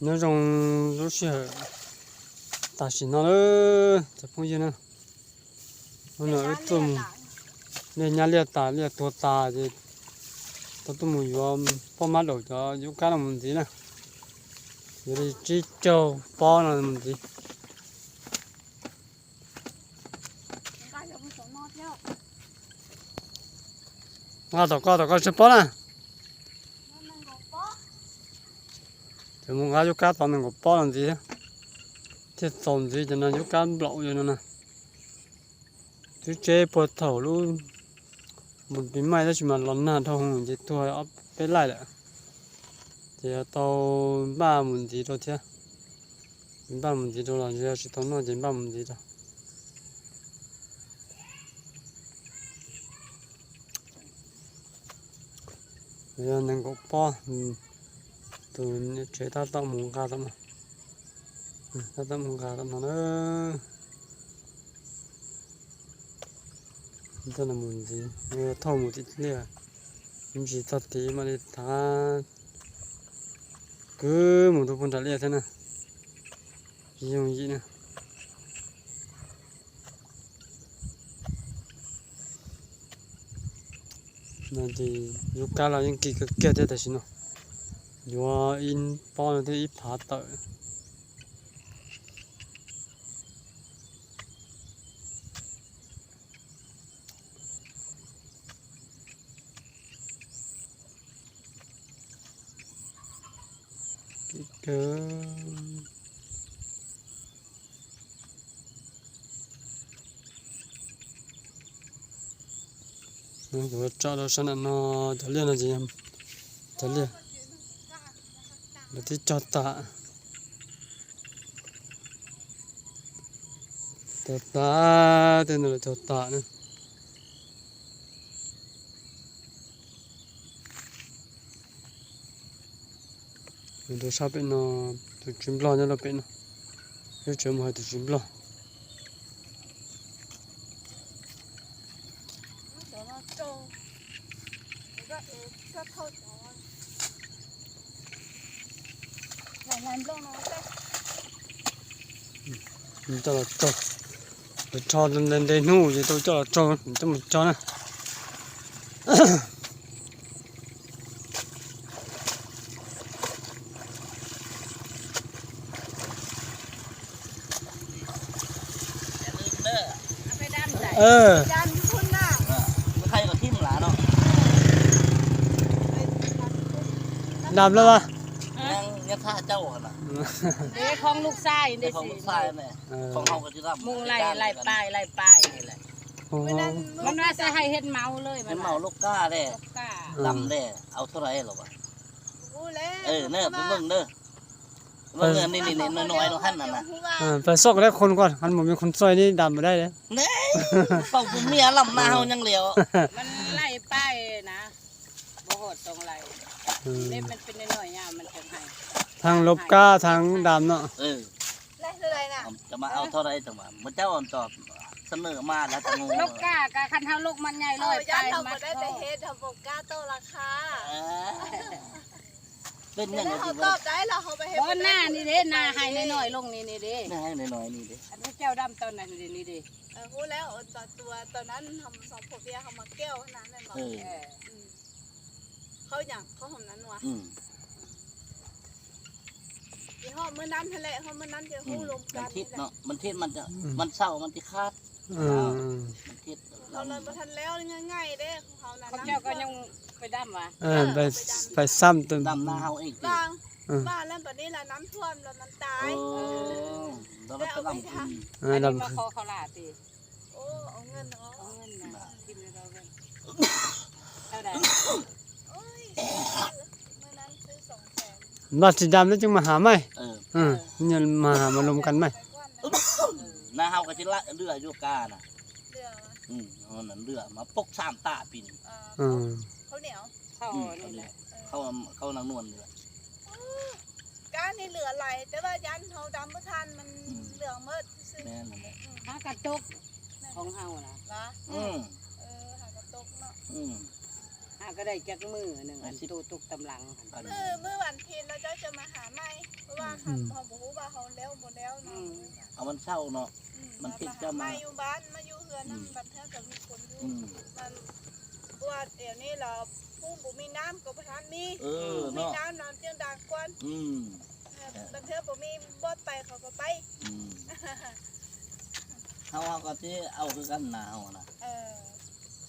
Nhớ dòng lũ sửa tả chỉ nó nữa, tập phóng viên nữa. Nó là ước tôm. Nên nhá lia tả, lia tua tả thì tao tôm mù yuo, bó mát đổ cho yũ cá là một tí nữa. Giờ đi chỉ châu bó là một tí. Nga tỏ co, tỏ co chưa bó nè. Thì mùng nga yũ cá tỏ mình có bó làm gì á. Thiệt tồn gì cho nó yũ cá lậu cho nó nè. Chứ chế bùa thầu lũ một bí mai đó chỉ mà lon nà thâu hùng gì thua ấp bếp lại lẹ. Thì tao ba mùn gì đâu thiệt. Ba mùn gì đâu là giờ chỉ tao nói gì ba mùn gì đâu. Giờ nâng gỗ po, tụi chế tao tao mùng gà tao mà. Tao tao mùng gà tao mà nữa. Tao là mùn gì, thâu mùn tí lia. Mình chỉ tao tí mà đi thả. Cứ mùn tụi phun thả lia thế nè. Dùng gì nè. Nà ທີ່ຢູ່ກາງລາວຍັງກີກະກຽດແທ້ ແຕ່ຊິເນາະ ຢູ່ວ່າອິນປ້ອນທີ່ອິດຜາເຕີ. ເກີນ ເຈາະເອົາຊັ້ນນະເນາະ ຈະລຽນເອົາ ຈະລຽນ ແລ້ວທີ່ເຈາະຕາ ເຈາະຕາ ເປັນແນວໃດເຈາະຕານະ. ໂທລະສັບເປັນເນາະ ໂຕຈິມບລັອກນີ້ລະເປັນເນາະ ເຮັດເຈີມໃຫ້ໂຕຈິມບລັອກ. ເຈົ້າລະໂຕ ເຈົ້າລະໂຕ ເຈົ້າລະໂຕ ເຈົ້າລະໂຕນະ. ເອີ ດຳແລ້ວວະ ຍັງ ຍັງຖ້າເຈົ້າຫັ້ນນະ ເດ້ ຂອງລູກຊາຍເດ້ ຂອງລູກຊາຍແມ່ ເອີ ຂອງເຮົາກໍຊິດຳ ມຸງໄລ່ ໄລ່ປາຍ ໄລ່ປາຍນີ້ແຫຼະ. ໂອ້ ມັນວ່າຊິໃຫ້ເຮັດເໝົາເລີຍ ມັນເໝົາລູກກ້າແດ່ ລູກກ້າ ດຳແດ່ ເອົາເທົ່າໃດລະວະ ເອີ ເນີ ໄປເບິ່ງເດີ ເບິ່ງເດີ ນີ້ໆ ນ້ອຍໆ ໂລຫັ້ນນະ ເອີ ໄປຊອກແລ້ວຄົນກ່ອນ ຄັນບໍ່ມີຄົນຊ່ອຍນີ້ດຳບໍ່ໄດ້ເດ້ ເວົ້າຜູ້ເມຍລຳນາເຮົາຍັງຫຼຽວ ມັນໄລ່ປາຍນະ ບໍ່ຮອດສອງໄລ່ ເອີ ເລັບມັນເປັນນ້ອຍໆ ຍາວມັນຈັ່ງໃຫ້ ທັງລົບກ້າທັງດຳເນາະ ເອີ ໄລ່ເທົ່າໃດນະ ຈະມາເອົາເທົ່າໃດຈັ່ງວ່າ ໝູ່ເຈົ້າອັນຕອບສະເໜີມາແລ້ວ ລົກກ້າກະຄັນເຮົາລົກມັນໃຫຍ່ຮ້ອຍປາຍມັດ ເຮົາບໍ່ໄດ້ໄປເຮັດ ເຮົາບໍ່ກ້າຕໍ່ລາຄາ ເປັນຫຍັງເຮົາຕອບໄດ້ລະ ເຮົາໄປເຮັດ ບໍ່ ໜ້ານີ້ເດ້ ໜ້າໄຮ່ນ້ອຍໆ ລົງນີ້ ນີ້ເດ້ ໜ້າໄຮ່ນ້ອຍໆ ນີ້ເດ້ ອັນທີ່ເຈົ້າດຳຕອນນັ້ນເດ້ ນີ້ເດ້ ເອີ ຮູ້ແລ້ວ ຕອນຕົວ ຕອນນັ້ນເຮົາສອງຜົວເມຍເຮົາມາແກ້ວຫັ້ນນະ ແມ່ນບໍ່ ເອີ ເອີ ອືມ ເຂົາຫຍັງ ເຂົາຫອມນັ້ນຫວາ ອືມ ຊິຮອດມື້ນັ້ນຫັ້ນແຫຼະ ຮອດມື້ນັ້ນຈະຮູ້ລົມກັນ ວັນທິດເນາະ ວັນທິດມັນຈະ ອືມ ວັນເສົາມັນຊິຂາດ ເອີ ວັນທິດ ເຮົາລະບໍ່ທັນແລ້ວ ງ່າຍໆເດ້ ຂອງເຮົານະ ຂອງເຈົ້າກໍຍັງໄປດຳຫວາ ເອີ ໄປ ໄປຊ້ຳ ດຳນາເຮົາເອງຕິ ວ່າ ເອີ ວ່າແລ້ວບັດນີ້ລະນ້ຳຖ້ວມລະມັນຕາຍ ເອີ ແລ້ວເອົາໄປດຳ ເອີ ດຳ ມາຂໍເຂົາລາຕິ ໂອ້ ເອົາເງິນເນາະ ເອົາເງິນນະ ກິນແລ້ວເອົາເງິນ ເທົ່າໃດ ໂອ້ຍ ມື້ນັ້ນຊື້ສອງແສນ ວ່າຊິດຳແລ້ວຈຶ່ງມາຫາໃໝ່ ເອີ ເອີ ຍັງມາຫາມາລົມກັນໃໝ່ ໜ້າເຮົາກໍຊິເຫຼືອຢູ່ການະ ເຫຼືອ ອືມ ເອົານັ້ນເຫຼືອມາປົກສາມຕາປິ່ນ ເອີ ເອີ ເຂົ້າໜຽວ ເຂົ້າ ອືມ ນີ້ແຫຼະ ເຂົ້າ ເຂົ້ານາງນວນນີ້ແຫຼະ ການນີ້ເຫຼືອຫຼາຍ ແຕ່ວ່າຢ້ານເຮົາດຳບໍ່ທັນ ມັນ ອືມ ເຫຼືອໝົດຊື່ ແມ່ນນັ້ນແຫຼະ ອືມ ຫາກະຕົກ ຂອງເຮົານະ ຫວາ ອືມ ເອີ ຫາກະຕົກເນາະ ອືມ ຫາກໍໄດ້ຈັກມື້ໜຶ່ງ ອັນໂຕຕົກຕຳຫຼັງຫັ້ນ ມື້ ມື້ວັນທິດແລ້ວເຈົ້າຈະມາຫາໃໝ່ ເພາະວ່າ ອືມ ເຮົາບໍ່ຮູ້ວ່າເຮົາແລ້ວບໍ່ແລ້ວເນາະ ອືມ ເອົາວັນເສົາເນາະ ອືມ ວັນທິດເຈົ້າມາ ມາຢູ່ບ້ານ ມາຢູ່ເຮືອນນຳ ອືມ ບາງເທື່ອກໍມີຄົນຢູ່ ອືມ ມັນ ເພາະວ່າດຽວນີ້ລະ ຜູ້ບໍ່ມີນ້ຳກໍບໍ່ທັນມີ ເອີ ມີ ເນາະ ມີນ້ຳ ນ້ຳຈຶ່ງດັງກ່ອນ ອືມ ບາງເທື່ອບໍ່ມີບ່ອນໄປເຂົາກໍໄປ ອືມ ເຮົາ ເຮົາກໍຊິເອົາຄືກັນນາເຮົານະ ເອີ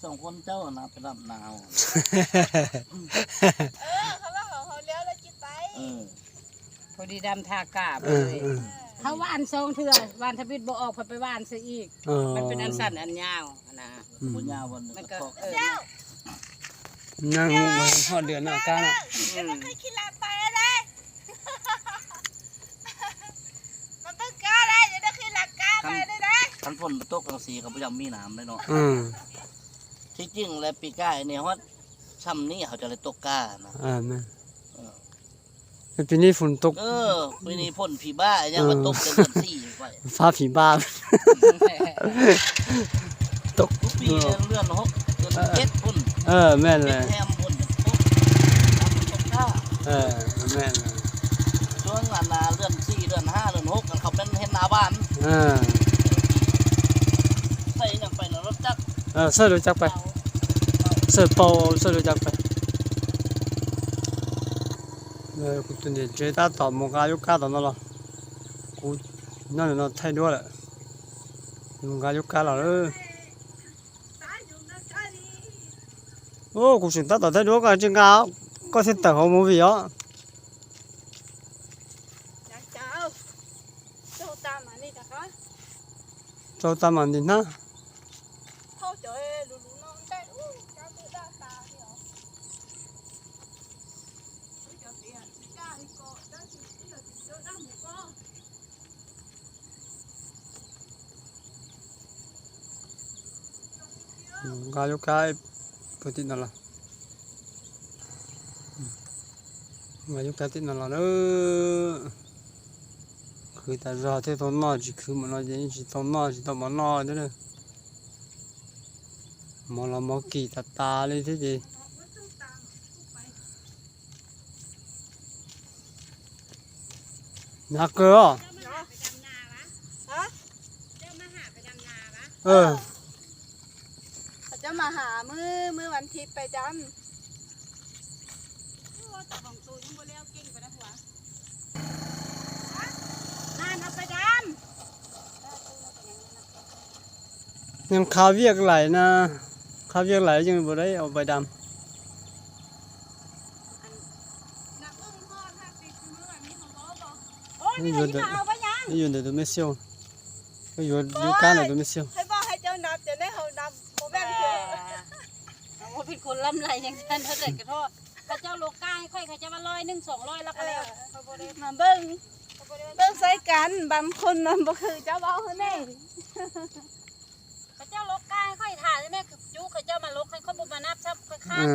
ສອງຄົນເຈົ້ານະໄປດຳນາເຮົາ ເອີ ເຂົາວ່າເຂົາ ເຂົາແລ້ວແລ້ວຊິໄປ ເອີ ພໍດີດຳທ່າກ້າໄປເລີຍ ເອີ ເອີ ເຮົາຫວ່ານສອງເທື່ອ ຫວ່ານທຳອິດບໍ່ອອກ ເພິ່ນໄປຫວ່ານຊະອີກ ເອີ ມັນເປັນອັນສັ້ນອັນຍາວຫັ້ນນະ ອືມ ບໍ່ຍາວບໍ່ ມັນກໍ ເອີ ຍັງບໍ່ຮອດເດືອນເນາະ ກ້າເນາະ ອືມ ມັນຕ້ອງກ້າໄດ້ ຈະໄດ້ຂຶ້ນຫຼັງກ້າໄປໄດ້ ຄັນຝົນຕົກຈັ່ງຊີ້ກໍບໍ່ຢາກມີນ້ຳເດ້ເນາະ ອືມ ທີ່ຈິງແລ້ວປີກາຍນີ້ຮອດຊ່ຳນີ້ເຂົາຈະໄດ້ຕົກກ້ານະ ເອີ ແມ່ນ ເອີ ແຕ່ປີນີ້ຝົນຕົກ ເອີ ປີນີ້ຝົນຜີບ້າຫຍັງ ເອີ ມາຕົກແຕ່ເດືອນສີ່ໄປ ຟ້າຜີບ້າ ຕົກ ທຸກປີ ເອີ ເດືອນຫົກ ເດືອນເຈັດພຸ້ນ ເອີ ແມ່ນແຫຼະ ແຮມຝົນຕົກ ເອີ ແມ່ນ ຊ່ວງອັນນາ ເດືອນສີ່ ເດືອນຫ້າ ເດືອນຫົກ ອັນເຂົາແມ່ນເຮັດນາບ້ານ ເອີ ໃສ່ຫຍັງໄປນະ ລົດຈັກ ເອີ ໃສ່ລົດຈັກໄປ ໃສ່ເປົາ ໃສ່ລົດຈັກໄປ ເອີ ກູຕົວນີ້ເຈຕາຕອບໂມກາໂຍກາຕອນນັ້ນລະ ກູນັ້ນນະ ໄທດ້ວຍແຫຼະ ໂມກາໂຍກາລະເອີ ໂອ້ ກູສຽງຕາຕອບໄທດ້ວຍກະຈິງກະ ກໍເຊັນເຕີຂອງໂມວີເນາະ ເຈົ້າ ເຈົ້າຕາມມານີ້ນະຄະ ເຈົ້າຕາມມານີ້ນະ ເຂົາເຈົ້າເອລຸລຸນອນແຕ່ ກາຢູ່ໃກ້ ເພິ່ນຕິດນັ້ນລະ ກາຢູ່ໃກ້ຕິດນັ້ນລະເດີ ຄືຕາຈອເທໂຕນອດ ຊິຄືໝໍນອດ ຊິໂຕນອດ ຊິໂຕໝໍນອດເດີ ໝໍລະໝໍກີຕາຕາເລີຍເທ ໜັກເກີນ ເຈົ້າມາຫາໄປດຳນາວະ? ຮະ? ເຈົ້າມາຫາໄປດຳນາວະ? ເອີ ເຂົາເຈົ້າມາຫາມື້ ມື້ວັນທິດໄປດຳ. ໂອ້ ຕາຂອງໂຕຍັງບໍ່ແລ້ວເກັ່ງປານໃດຫົວ. ນັ້ນເອົາໄປດຳ. ຍັງຄາວຽກຫຼາຍນະ ຄາວຽກຫຼາຍຍັງບໍ່ໄດ້ເອົາໃບດຳ. ໂອ້ຍ ນີ້ຢູ່ໃນໂຕແມ່ສ່ຽວ ຢູ່ ຢູ່ການໂຕແມ່ສ່ຽວ. ຂ້ອຍບອກໃຫ້ເຈົ້ານັບ ເຈົ້າໄດ້ເຮົານັບບໍ່ແບ່ງເທື່ອ. ເຮົາບໍ່ເປັນຄົນລຳໄລຫຍັງຊັ້ນ ເທົ່າໃດກໍເທາະ. ເຂົາເຈົ້າໂລກາໃຫ້ຂ້ອຍ ເຂົາເຈົ້າວ່າຮ້ອຍໜຶ່ງ ສອງຮ້ອຍ ແລ້ວກໍແລ້ວ. ເອີ ຂ້ອຍບໍ່ໄດ້ມາເບິ່ງ ເບິ່ງໃສ່ກັນ ບາງຄົນມັນບໍ່ຄືເຈົ້າເວົ້າຫັ້ນເດ້. ເຂົາເຈົ້າໂລກາໃຫ້ຂ້ອຍ ຖ້າແມ່ຈຸ ເຂົາເຈົ້າມາໂລກໃຫ້ຂ້ອຍ ບໍ່ມານັບຊ້ຳ ຂ້ອຍຄ້ານ.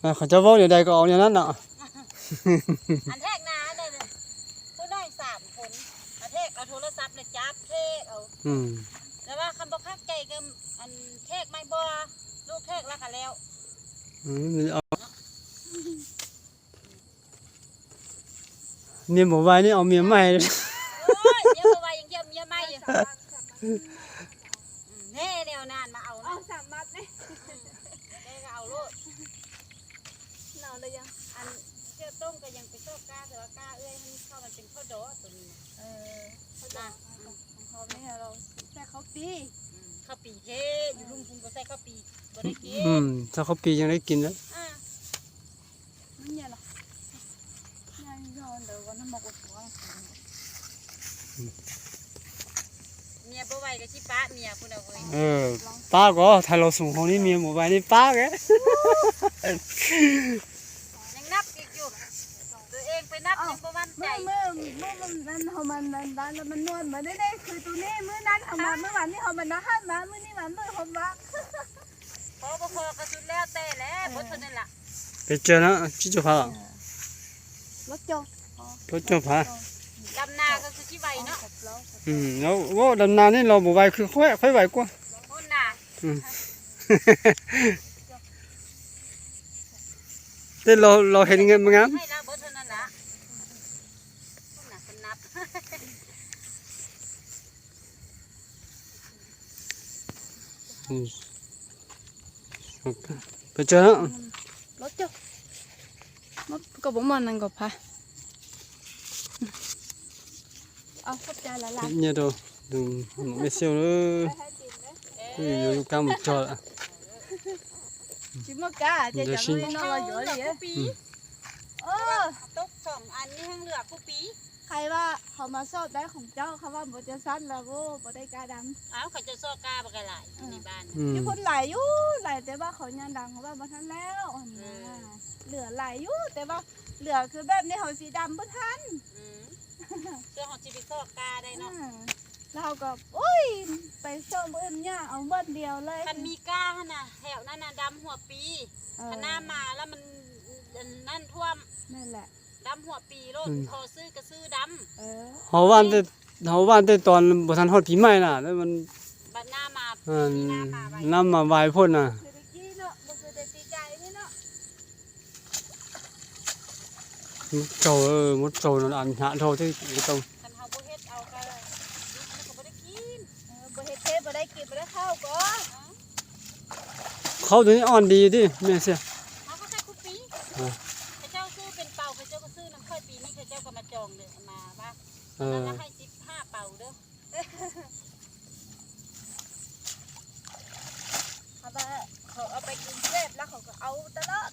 ເອີ ເຂົາເຈົ້າເວົ້າແນວໃດກໍເອົາແນວນັ້ນເນາະ. ອັນແທກໜ້ານັ້ນ ຜູ້ນ້ອຍສາມຄົນ ອັນແທກເອົາໂທລະສັບແລ້ວຈັບແທກເອົາ. ອືມ ແຕ່ວ່າຄັນບໍ່ຄັກໃຈກໍ ອັນແທກໃໝ່ບໍ່ ລູກແທກແລ້ວກໍແລ້ວ. ອືມ ເອົາ ເມຍບໍ່ໄຫວນີ້ເອົາເມຍໃໝ່. ໂອ້ຍ ເມຍບໍ່ໄຫວຍັງຊິເອົາເມຍໃໝ່ຢູ່. ອືມ ແນ່ແນວນັ້ນມາເອົາ ເອົາສາມມັດນີ້. ອືມ ແນ່ກໍເອົາໂລດ. ເອົາແລ້ວຍັງ ອັນເສື້ອໂຕ່ງກໍຍັງໄປຊອກກ້າ ແຕ່ວ່າກ້າເອື້ອຍຫັ້ນເຂົາ ມັນເປັນເຂົ້າດໍໂຕນີ້ນະ. ເອີ ເຂົ້າດໍ ນະ ຂອງເຂົານີ້ ເຮົາໃສ່ເຂົ້າປີ. ອືມ ເຂົ້າປີເທ ຢູ່ລຸ່ມພຸ້ນບໍ່ໃສ່ເຂົ້າປີ ບໍ່ໄດ້ກິນ. ອືມ ໃສ່ເຂົ້າປີຍັງໄດ້ກິນນະ. ອ່າ ເມຍບໍ່ໄຫວກໍຊິປະເມຍພຸ້ນນະເວີຍ. ເອີ ປະກໍ ຖ້າລາວສູງເທົ່ານີ້ ເມຍບໍ່ໄຫວນີ້ປະແກ. ຍັງນັບອີກຢູ່ ຕົວເອງໄປນັບຍັງບໍ່ໝັ້ນໃຈ. ມື້ ມື້ ມື້ນັ້ນເຮົາມານັ້ນ ແລ້ວມັນນວນມາເດ້ ຄືໂຕນີ້ ມື້ນັ້ນເຮົາມາ ມື້ວານນີ້ເຮົາມານະ ຫັ້ນມາ ມື້ນີ້ມາ ມື້ເຮົາມາ. ພໍບໍ່ພໍກໍສຸດແລ້ວແຕ່ແຫຼະ ເອີ ບໍ່ເທົ່ານັ້ນລະ. ໄປເຈີນະ ຈິໂຈພາ ລົດໂຈ ລົດໂຈພາ ດຳນາກໍຄືຊິໄວເນາະ. ອືມ ແລ້ວ ໂອ້ ດຳນານີ້ລາວບໍ່ໄວ ຄືຂ້ອຍ ຂ້ອຍໄວກວ່າ. ພຸ້ນນະ ອືມ ເ ແຕ່ລາວ ລາວເຫັນງາມ ງາມ. ໃຫ້ລາວເບິດເທົ່ານັ້ນລະ. ພຸ້ນນະ ເພິ່ນນັບ. ອືມ ໄປເຈີເນາະ. ອືມ ລົດເຈົ້າ ມັນກໍບໍ່ມ່ວນນັ້ນກໍພາ. ເອົາ ຂອບໃຈຫຼາຍໆ. ເນາະ ແມ່ຊຽວເດີ ຢູ່ ຢູ່ກາງໝົດຈອດ. ຊິມາກາ ເຈົ້າຈະມານອນລອຢູ່ເດ້. ອືມ ເອີ ຕົກສອງອັນນີ້ ຍັງເຫຼືອຄູ່ປີ. ໃຄວ່າເຂົາມາຊອບໄດ້ຂອງເຈົ້າ ເຂົາວ່າບໍ່ຈັ່ງຊັ້ນລະ ໂອ້ ບໍ່ໄດ້ກາດຳ. ອ້າວ ເຂົາເຈົ້າຊອກກາບັກຫຼາຍ ອືມ ໃນບ້ານ. ອືມ ຢູ່ພຸ້ນຫຼາຍຢູ່ ຫຼາຍ ແຕ່ວ່າເຂົາຍັງດຳ ເຂົາວ່າບໍ່ທັນແລ້ວຫັ້ນນະ. ເອີ ເຫຼືອຫຼາຍຢູ່ ແຕ່ວ່າເຫຼືອຄືແບບນີ້ ເຮົາຊິດຳບໍ່ທັນ. ອືມ ເທື່ອເຮົາຊິໄປຊອກກາໄດ້ເນາະ. ອືມ ແລ້ວເຮົາກໍ ໂອ້ຍ ໄປຊອກບໍ່ເຫັນຫຍັງ ເອົາບ່ອນດຽວເລີຍ. ຄັນມີກາຫັ້ນນະ ແຖວນັ້ນນະ ດຳຫົວປີ. ເອີ ຄັນນ້ຳມາແລ້ວມັນ ອັນນັ້ນຖ້ວມ. ແມ່ນແຫຼະ. ດຳຫົວປີໂລດ. ອືມ ພໍຊື້ກໍຊື້ດຳ. ເອີ ເຮົາຫວ່ານແຕ່ ເຮົາຫວ່ານແຕ່ຕອນບໍ່ທັນຮອດປີໃໝ່ນະ ແລ້ວມັນ ບັດນ້ຳມາ ເອີ ນ້ຳມາໄວ ນ້ຳມາໄວໂພດນະ. ຄືແຕ່ກີ້ເນາະ ບໍ່ຄືແຕ່ປີກາຍນີ້ເນາະ. ໝົດເຈົ້າ ເອີ ໝົດເຈົ້ານັ້ນ ອັນຫາເທົ່າທີ່ເຈົ້າ. ຄັນເຮົາບໍ່ເຮັດເອົາກໍ ມັນກໍບໍ່ໄດ້ກິນ. ເອີ ບໍ່ເຮັດເພ ບໍ່ໄດ້ກິນ ບໍ່ໄດ້ເຂົ້າກໍ. ເອີ ເຂົ້າຕົວນີ້ອ່ອນດີຢູ່ຕິແມ່ເຊຍ. ເຮົາກໍໃສ່ຄຸປີ. ເອີ ເຂົາເຈົ້າຊື້ເປັນເປົາ ເຂົາເຈົ້າກໍຊື້ນຳຂ້ອຍ. ປີນີ້ເຂົາເຈົ້າກໍມາຈອງເດີ ມາວ່າ ເອີ ນັ້ນລະໃຫ້ສິບຫ້າເປົາເດີ. ເຂົາວ່າເຂົາເອົາໄປກິນແຊບ ແລ້ວເຂົາກໍເອົາຕະຫຼອດ.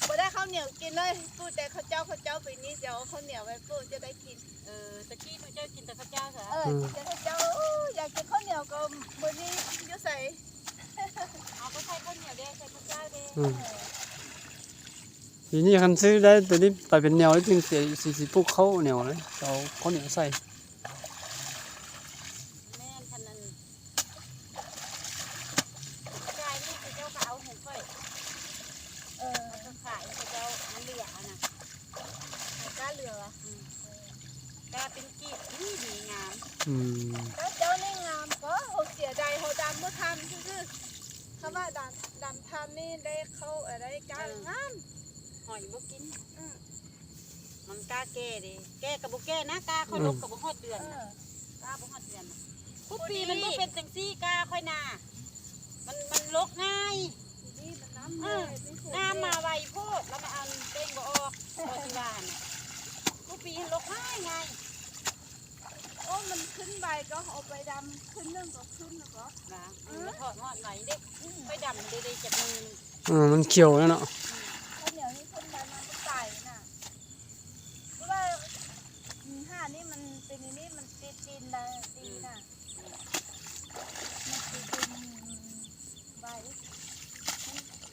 ບໍ່ໄດ້ເຂົ້າໜຽວກິນເລີຍ ປູແຕ່ເຂົ້າເຈົ້າ. ເຂົ້າເຈົ້າປີນີ້ຊິເອົາເຂົ້າໜຽວໄວ້ປູ ຈະໄດ້ກິນ. ເອີ ຕະກີ້ໜູເຈົ້າກິນແຕ່ເຂົ້າເຈົ້າຊະ. ເອີ ອືມ ກິນແຕ່ເຂົ້າເຈົ້າ. ໂອ້ຍ ຢາກກິນເຂົ້າໜຽວກໍມື້ນີ້ຢູ່ໃສ. ເອົາໄປໃສ່ເຂົ້າໜຽວເດ້ ໃສ່ເຂົ້າເຈົ້າເດ້. ອືມ ເອີ ປີນີ້ຄັນຊື້ໄດ້ໂຕນີ້ໄປເປັນແນວ ຈຶ່ງຊິ ຊິ ຊິປູກເຂົ້າໜຽວເລີຍ ເອົາເຂົ້າໜຽວໃສ່. ແມ່ນ ຄັນນັ້ນ ກາຍນີ້ເຂົາເຈົ້າກໍເອົາໃຫ້ຂ້ອຍ. ເອີ ເອົາໄປຂາຍໃຫ້ເຂົາເຈົ້າ ມັນເຫຼືອຫັ້ນນະ. ກາເຫຼືອຫວາ? ອືມ ກາເປັນກີບ ດີ ດີງາມ. ອືມ ກາເຈົ້ານີ້ງາມກໍ ເຮົາເສຍດາຍ ເຮົາດຳບໍ່ທັນຊື່ໆ. ຄຳວ່າດຳ ດຳທັນນີ້ໄດ້ເຂົ້າ ໄດ້ກາງາມ. ຫອຍບໍ່ກິນ. ອືມ ມັນກາແກ່ເດ້ ແກ່ກໍບໍ່ແກ່ນະ ກາຂ້ອຍ ອືມ ລົກກໍບໍ່ຮອດເດືອນນະ. ເອີ ກາບໍ່ຮອດເດືອນນະ. ທຸກປີມັນບໍ່ເປັນຈັ່ງຊີ້ ກາຂ້ອຍນະ ມັນ ມັນລົກງ່າຍ. ນີ້ມັນນ້ຳ ເອີ ແລ້ວມັນ ນ້ຳມາໄວໂພດ ແລ້ວມັນອັນເຕ່ງບໍ່ອອກ ກໍຊິວ່ານະ. ທຸກປີມັນລົກງ່າຍໆ. ໂອ້ ມັນຂຶ້ນໄວກໍເອົາໄປດຳ ຂຶ້ນໜຶ່ງກໍຂຶ້ນແລ້ວກໍ ນະ ເອີ ມັນຖອດຮອດໄວເດ້. ອືມ ໄປດຳເດ້ ໄດ້ຈັກມື້ໜຶ່ງ. ເອີ ມັນຂຽວແລ້ວເນາະ. ອືມ ເຂົາໜຽວນີ້ເພິ່ນວ່າມັນບໍ່ຕາຍນະ ເພາະວ່າ ອືມ ຫານີ້ມັນເປັນອັນນີ້ ມັນຕິດຕີນໄດ້ ຕີນນະ. ອືມ ມັນຕິດຕີນໄວ.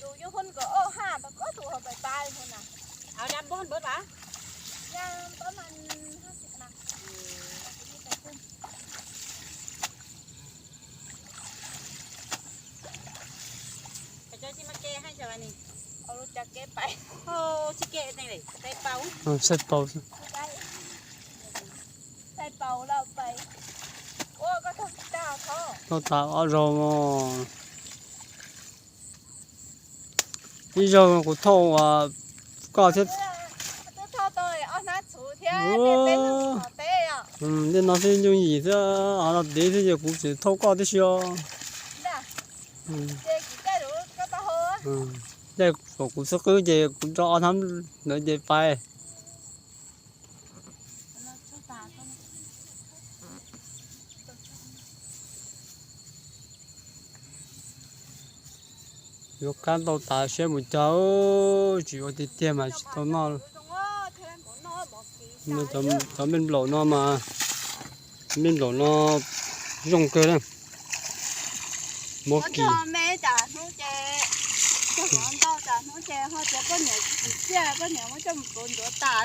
ດູຢູ່ພຸ້ນກໍອອກຫາ ແລ້ວກໍຖືເອົາໄປປ້າຍພຸ້ນນະ. ເອົາດຳບ່ອນເບິດຫວາ? ຍ່າງປະມານຫ້າສິບນະ. ເອີ ເຂົາເຈົ້າຊິມາແກະໃຫ້ຊະວະນີ້. ເອົາລົດຈັກແກະໄປ. ໂອ້ ຊິແກະຈັ່ງໃດ? ໃສ່ເປົາ. ເອີ ໃສ່ເປົາ. ໃສ່ເປົາແລ້ວໄປ. ໂອ້ ກໍຕ້ອງຕາເທາະ. ຕ້ອງຕາເອົາໂລງ. ອີ່ເຈົ້າກູເທົາວ່າ ກໍເຮັດ ເທົ່າໂຕອອນໜ້າສູເທຍ ໂອ້ ເປັນໜຶ່ງເຕະອະ. ອືມ ເດນອນຊິຍຸງອີເຊ ອາລາເດຊິ ກູຊິເທົ່າກໍຕິຊຽ. ອືມ ອືມ ໄດ້ ກູສະກືເຈ ກູຈະເອົາທຳເດີເຈໄປ. ຍົກການເຕົາຕາເຊໝູເຈົ້າ ຈິໂອຕິເຕມາຊິໂຕນອນ ແມ່ນຕອນ ຕອນແມ່ນເບົານອນມາ ແມ່ນເບົານອນ ຍົງເກີນນະ. ໝໍກີ ແມ່ຈະຮູ້ແຈ ເຈົ້າຂອງເຈົ້າຈະຮູ້ແຈ ເຮົາຈະບໍ່ເໜືອເສຍ ບໍ່ເໜືອມັນຈະໂດນຕົວຕາຍ.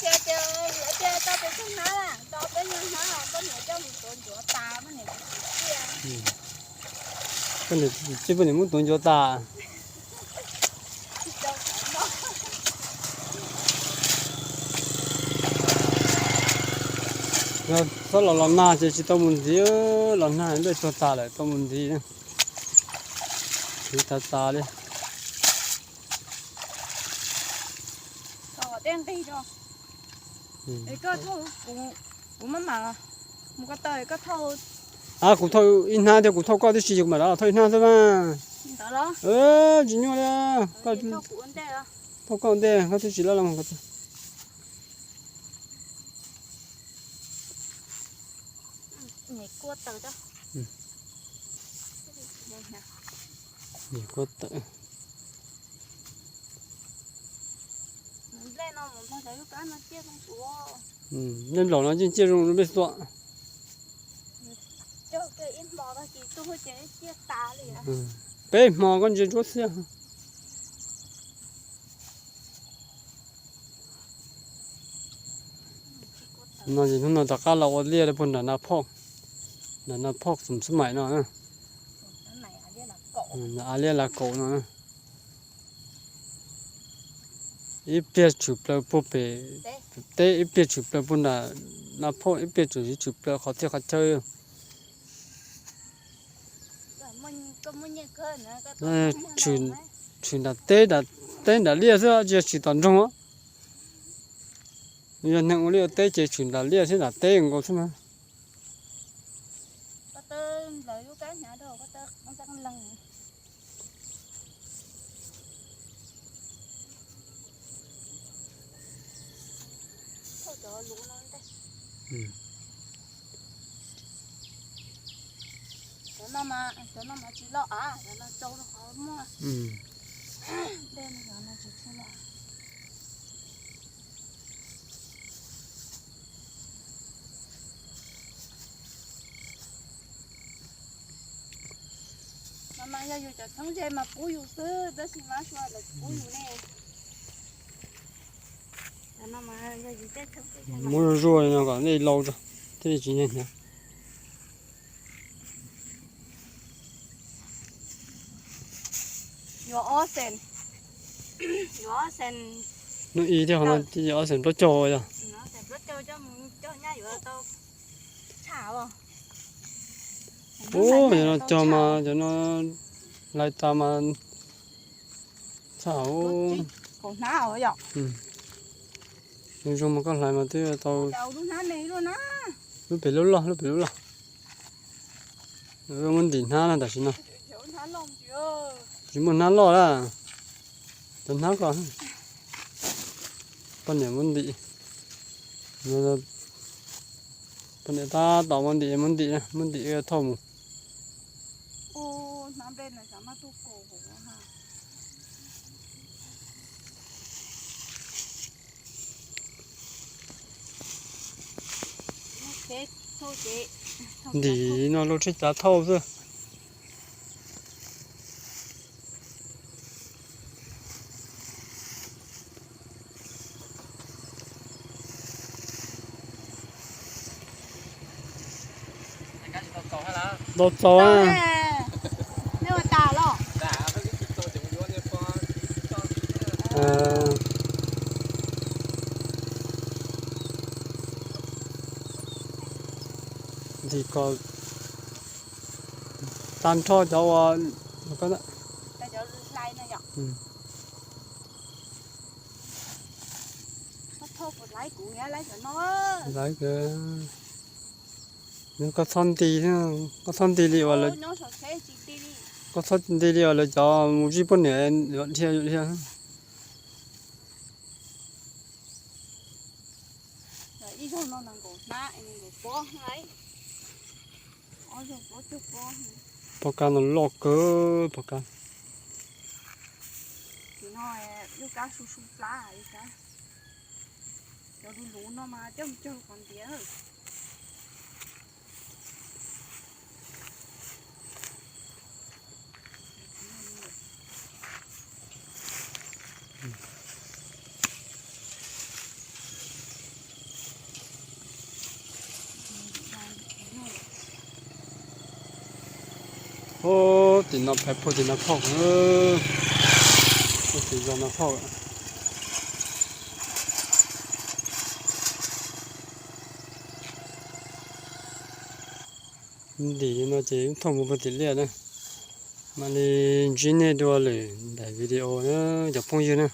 ເຈ ເຈ ເຈ ເຈົ້າໄປເຊິ່ງຫາລະ ເຈົ້າໄປເຊິ່ງຫາລະ ບໍ່ເໜືອເຈົ້າໂດນຕົວຕາ ມັນເໜືອເສຍ. ອືມ ເພິ່ນຊິບໍ່ເໜືອມັນໂດນຕົວຕາ. ເຈົ້າຂອງເນາະ. Ơ, sót lò, lò nà chứ, chứ tao muốn gì, ơ, lò nà, đây cho ta lại, tao muốn gì nữa. Thì ta ta đi. Có đen đi rồi. Ừ. Ê, có thâu, cũng, cũng mắm mặn à. Một cái tơi, có thâu. À, cũng thâu, ít hná thì cũng thâu có tí xíu mà đó, thâu ít hná thôi mà. Đó đó. Ơ, chỉ nhau đi à. Có thâu cũng ổn định à. Thâu có ổn định, có tí xíu lắm, có tí. Nhảy cua tờ đó. Ừ. Nhảy cua tờ. Lên nó mà bao giờ lúc đó nó chia không của. Ừ, lên lẩu nó chia, chia rung rung biết dọa. Cho cái in bò đó chỉ tôi chia chia ta liền. Ừ. Bé mò con chưa chuột xưa. ນອນຢູ່ນອນຕະກາລາວເລຍເດ້ພຸ້ນນະ ນາພອກ ນາ ນາພອກສົມສະໄໝເນາະ ອາເລຍລາໂກເນາະ ອີເປຍຊູເປີໂປເປ ເຕ ເຕ ອີເປຍຊູເປີພຸ້ນນະ ນາພອກ ອີເປຍຊູຊູເປີ ເຂົາເທຍເຂົາເທີ ເອີ ຊື່ ຊື່ນດາເຕດາ ເຕດາເລຍເສືອ ເຈຊື່ຕອນຈົງ ຍານແຮງໂອເລຍເຕເຈຊຸນດາເລຍຊິນດາເຕໂກຊະມາ Mua rồi nó có này lâu rồi. Thế thì chỉ nhận nhá. Yo osen. Yo osen. Nó ý theo nó thì yo osen bớt trâu rồi. Nó sẽ bớt trâu cho mình cho nhá, yo tao. Chả à? Ô, cho nó cho mà, cho nó lại ta mà. Chả ô. Cậu ná ở vậy? Ừ. Mình dùng một con lại mà tôi tao. Tao đúng ná này luôn á. Lúc phải lúc lo, lúc phải lúc lo. ເອີ ມັນດີນະ ແຕ່ຊິນະ ຊິໝົດນະລໍລະ ຈົນນະກໍ ປານນີ້ມັນດີ ປານນີ້ຕາຕອບມັນດີ ມັນດີນະ ມັນດີເອີ ເທົ່າໝູ່ ໂອ້ ນ້ຳເຫຼັ້ນນະ ສາມາດຕູ້ໂກໂຫ ເທສໂທເຈ ດີເນາະ ໂລເທສຈາເທົ່າເສືອ ໂດດໂຕ ໂຕ ອ່ະ ແມ່ນວ່າຕາຫຼອກ ເອີ ດີກໍ ຕາມທໍ່ເຈົ້າວ່າ ມັນກໍນະ ແຕ່ເຈົ້າໄລ່ນະຫຍັງ ອືມ ຂໍໂທດ ກົດໄລກູເນຍ ໄລເຈົ້ານ້ອຍ ໄລເກີນ ມັນກໍຊອນຕີນະ ກໍຊອນຕີລີວ່າເລີຍ ໂອ້ຍ ນ້ອງສອນເຊຈິງຕີລີ ກໍຊອນຕີລີວ່າເລີຍ ເຈົ້າໝູ່ຈີ່ປຸ່ນເນຍ ທຽວ ທຽວ Rồi đi thôi, nó nằm gục má, em gục bó ngay. Ôi, gục bó, gục bó. ປະການຫຼອກເກີນ ປະການ Thì nó, ơ, vô cá su su plá, vô cá. Cho đu lú nó mà chấm chơ còn đĩa. Ô, tỉnh nó phải phô tỉnh nó phọc. Ô, tỉnh do nó phọc. Đi nó chỉ thông một tí liệt nữa. Mà đi chỉ nên đùa lử đài video nữa, chụp phông dư nữa.